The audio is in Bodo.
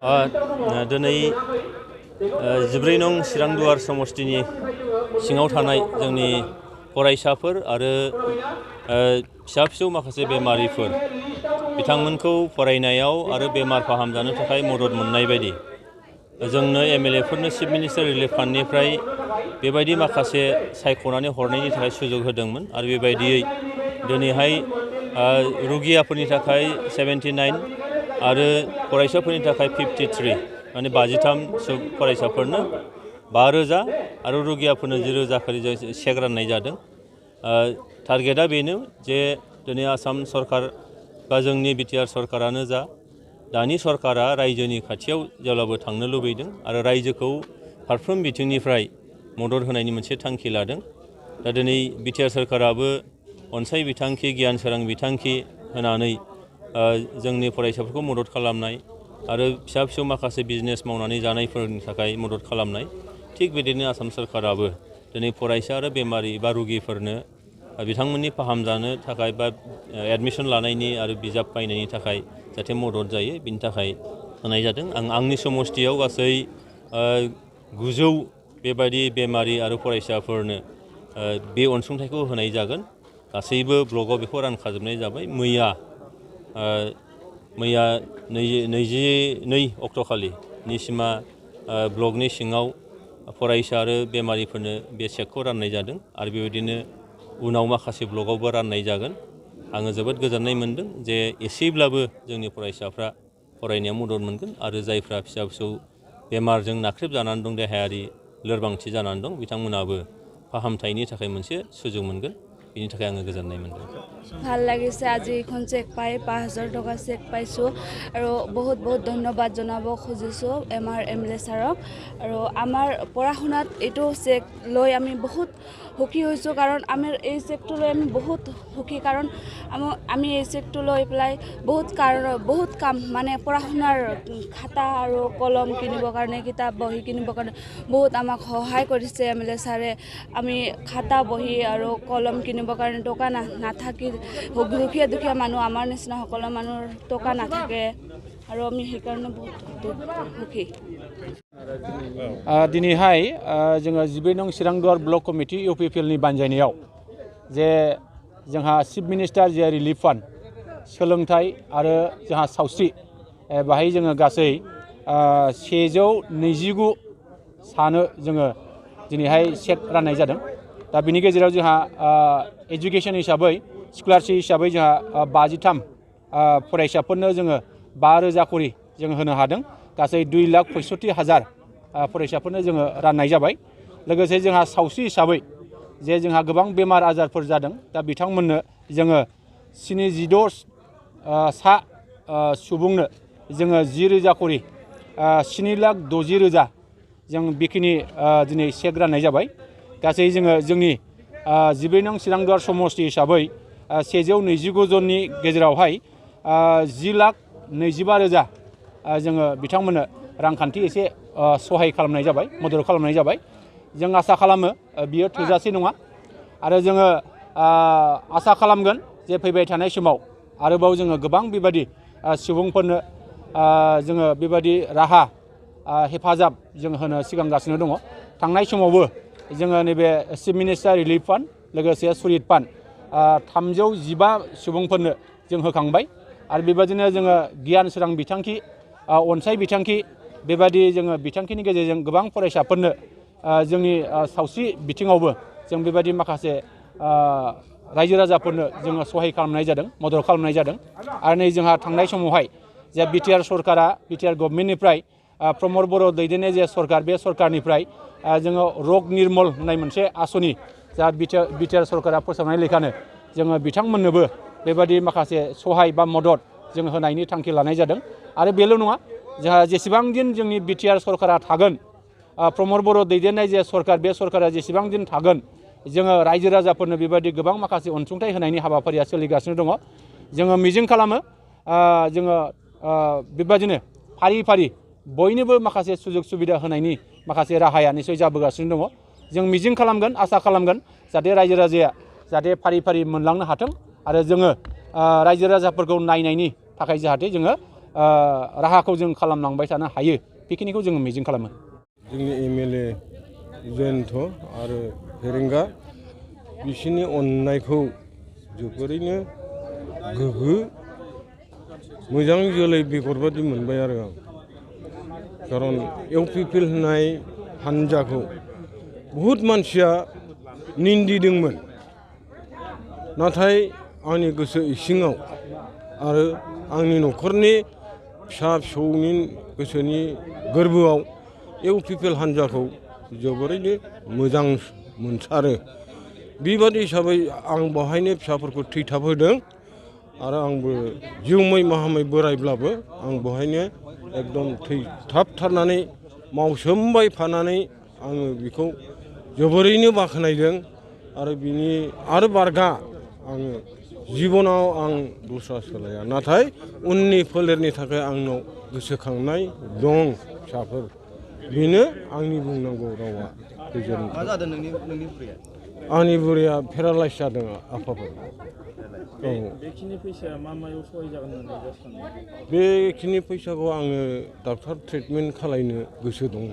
दिनै 14 नं चिरां समष्टिनि सिङाव थानाय जोंनि फरायसाफोर आरो फिसा फिसौ माखासे बेमारिफोर बिथांमोनखौ फरायनायाव आरो बेमार फाहामजानो थाखाय मदद मोननाय बायदि जोंनो MLA फोरनो चिफ मिनिस्टार रिलिफ फान्डनिफ्राय बेबायदि माखासे सायख'नानै हरनायनि थाखाय सुजुग होदोंमोन आरो बेबायदियै दिनैहाय रुगियाफोरनि थाखाय 79 आरो फरायसाफोरनि थाखाय 53 माने 53 फरायसाफोरनो 5,000 आरो रुगियाफोरनो 10,000 खरि चेक राननाय जादों। टारगेटआ बेनो जे दिनै आसाम सरकार बा जोंनि BTR सरकारानो जा दानि सरकारा रायजोनि खाथियाव जेब्लाबो थांनो लुबैदों आरो रायजोखौ फारफ्रोम बिथिंनिफ्राय मदद होनायनि मोनसे थांखि लादों। दा दिनै BTR सरकाराबो अनसाय बिथांखि गियान सोरां बिथांखि होनानै जोंनि फरायसाफोरखौ मदद खालामनाय आरो फिसा फिसौ माखासे बिजनेस मावनानै जानायफोरनि थाखाय मदद खालामनाय थिग बिदिनो आसाम सरकाराबो दिनै फरायसा आरो बेमारि बा रुगिफोरनो बिथांमोननि फाहामजानो थाखाय बा एडमिशन लानायनि आरो बिजाब बायनायनि थाखाय जाहाथे मदद जायो बिनि थाखाय होनाय जादों। आंनि समष्टियाव गासै 900 बेबायदि बेमारि आरो फरायसाफोरनो बे अनसुंथाइखौ होनाय जागोन। गासैबो ब्लकआव बेखौ रानखाजोबनाय जाबाय। मैया 22 अक्ट'खालि निसिमा ब्लकनि सिङाव फरायसा आरो बेमारिफोरनो बे चेकखौ राननाय जादों आरो बेबायदिनो उनाव माखासे ब्लकआवबो राननाय जागोन। आङो जोबोद गोजोननाय मोनदों जे एसेब्लाबो जोंनि फरायसाफ्रा फरायनायाव मदद मोनगोन आरो जायफ्रा फिसा फिसौ बेमारजों नाख्रेबजानानै दं, देहायारि लोरबांथि जानानै दं, बिथांमोनाबो फाहामथायनि थाखाय मोनसे सुजुग मोनगोन। बिनि थाखाय आङो गोजोननाय मोनदों। ভাল লাগিছে আজি এখন চেক পাই 5,000 টকা চেক পাইছোঁ আৰু বহুত বহুত ধন্যবাদ জনাব খুজিছোঁ MLA ছাৰক। আৰু আমাৰ পঢ়া শুনাত এইটো চেক লৈ আমি বহুত সুখী হৈছোঁ কাৰণ আমাৰ এই চেকটো লৈ আমি বহুত সুখী কাৰণ আমি এই চেকটো লৈ পেলাই বহুত কাম মানে পঢ়া শুনাৰ খাতা আৰু কলম কিনিবৰ কাৰণে কিতাপ বহি কিনিবৰ কাৰণে বহুত আমাক সহায় কৰিছে MLA ছাৰে। আমি খাতা বহি আৰু কলম কিনিবৰ কাৰণে টকা নাথাকি দুখীয়া মানুহ আমাৰ নিচিনা সকলো মানুহৰ টকা নাথাকে আৰু আমি সেইকাৰণে বহুত সুখী। दिनैहाय जोङो 14 नं चिरां ब्लक कमिटि UPPL नि बानजायनायाव जे जोंहा चिफ मिनिस्टार जे रिलिफ फान्ड सोलोंथाइ आरो जोंहा सावस्रि बाहाय जोङो गासै 129 सानो जोङो दिनैहाय चेक राननाय जादों। दा बिनि गेजेराव जोंहा एजुकेशन हिसाबै स्कलारशिप हिसाबै जोंहा 53 फरायसाफोरनो जोङो 5,000 खरि जों होनो हादों। गासै 2,65,000 फरायसाफोरनो जोङो राननाय जाबाय। लोगोसे जोंहा सावस्रि हिसाबै जे जोंहा गोबां बेमार आजारफोर जादों दा बिथांमोननो जोङो 76 सा सुबुंनो जोङो 10,000 खरि 7,60,000 जों बेखिनि दिनै चेक राननाय जाबाय। गासै जोङो जोंनि 14 नं चिरां समष्टि हिसाबै 129 जननि गेजेरावहाय 10,25,000 जोङो बिथांमोननो रांखान्थि एसे सहाय खालामनाय जाबाय, मदद खालामनाय जाबाय। जों आसा खालामो बियो थोजासे नङा आरो जोङो आसा खालामगोन जे फैबाय थानाय समाव आरोबाव जोङो गोबां बेबायदि सुबुंफोरनो जोङो बेबायदि राहा हेफाजाब जों होनो सिगांगासिनो दङ। थांनाय समावबो जोङो नैबे चिफ मिनिस्टार रिलिफ फान्ड लोगोसे सुरित फान्ड 315 सुबुंफोरनो जों होखांबाय आरो बेबायदिनो जोङो गियान सोरां बिथांखि अनसाय बिथांखि बेबायदि जोङो बिथांखिनि गेजेरजों गोबां फरायसाफोरनो जोंनि सावस्रि बिथिङावबो जों बेबायदि माखासे रायजो राजाफोरनो जोङो सहाय खालामनाय जादों, मदद खालामनाय जादों। आरो नै जोंहा थांनाय समावहाय जे BTR सरकारा BTR गभर्नमेन्टनिफ्राय प्रमद बर' दैदेननाय जे सरकार बे सरकारनिफ्राय जोङो रग निर्मल होननाय मोनसे आसनि जा BTR सरकारा फोसावनाय लेखानो जोङो बिथांमोननोबो बेबायदि माखासे सहाय बा मदद जों होनायनि थांखि लानाय जादों। आरो बेल' नङा, जोंहा जेसेबां दिन जोंनि BTR सरकारा थागोन, प्रमद बर' दैदेननाय जे सरकार बे सरकारा जेसेबां दिन थागोन जोङो रायजो राजाफोरनो बेबायदि गोबां माखासे अनसुंथाइ होनायनि हाबाफारिया सोलिगासिनो दङ। जोङो मिजिं खालामो जोङो बेबायदिनो फारि फारि बयनोबो माखासे सुजुग सुबिदा होनायनि माखासे राहाया निसय जाबोगासिनो दङ। जों मिजिं खालामगोन, आसा खालामगोन जाहाथे रायजो राजाया जाहाथे फारि फारि मोनलांनो हाथों आरो जोङो रायजो राजाफोरखौ नायनायनि थाखाय जाहाथे जोङो राहाखौ जों खालामलांबाय थानो हायो बेखिनिखौ जोङो मिजिं खालामो। जोंनि MLA जयन्त आरो फेरेंगा बिसोरनि अननायखौ जोबोरैनो गोग्गो मोजां जोलै बेगर बादि मोनबाय आरो आं। खारन UPPL होननाय हान्जाखौ बहुद मानसिया निन्दिदोंमोन, नाथाय आंनि गोसो इसिङाव आरो आंनि न'खरनि फिसा फिसौनि गोसोनि गोरबोआव UPPL हान्जाखौ जोबोरैनो मोजां मोनसारो। बेबादि हिसाबै आं बेवहायनो फिसाफोरखौ थैथाबहोदों आरो आंबो जिउमै माहामै बोरायब्लाबो आं बेवहायनो एकदम थैथाबथारनानै मावसोमबाय थानानै आङो बेखौ जोबोरैनो बाख्नायदों आरो बिनि आरो बारगा आङो जिबनाव आं दस्रा सोलाया, नाथाय उननि फोलेरनि थाखाय आंनाव गोसोखांनाय दं फिसाफोर। बेनो आंनि बुंनांगौ रावा। गोजोन्थों। मा जादों नोंनि बुरैया? आंनि बुरैया पेरालाइस जादों आफाफोर। औ बेखिनि फैसाया मा मायाव सहाय जागोन होननानै सानो? बेखिनि फैसाखौ आङो डाक्टार ट्रिटमेन्ट खालायनो गोसो दङ।